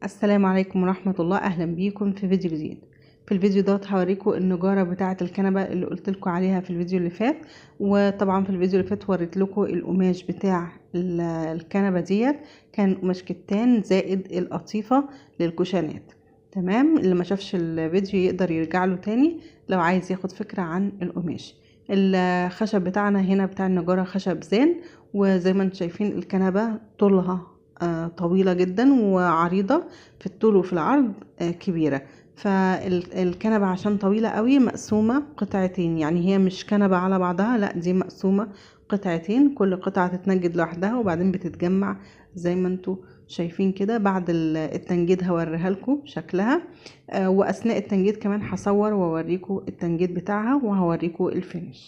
السلام عليكم ورحمة الله. أهلا بيكم في فيديو جديد. في الفيديو دوت هوريكم النجارة بتاعة الكنبة اللي قلت لكم عليها في الفيديو اللي فات. وطبعا في الفيديو اللي فات وريت لكم القماش بتاع الكنبة ديت، كان قماش كتان زائد القطيفة للكوشنات. تمام، اللي ما شافش الفيديو يقدر يرجع له تاني لو عايز ياخد فكرة عن القماش. الخشب بتاعنا هنا بتاع النجارة خشب زان، وزي ما انتم شايفين الكنبة طولها طويلة جدا وعريضة في الطول وفي العرض كبيرة. فالكنبة عشان طويلة قوي مقسومة قطعتين، يعني هي مش كنبة على بعضها، لا دي مقسومة قطعتين، كل قطعة تتنجد لوحدها وبعدين بتتجمع زي ما انتم شايفين كده. بعد التنجيد هوريها لكم شكلها، واثناء التنجيد كمان هصور واوريكم التنجيد بتاعها وهوريكم ال finish.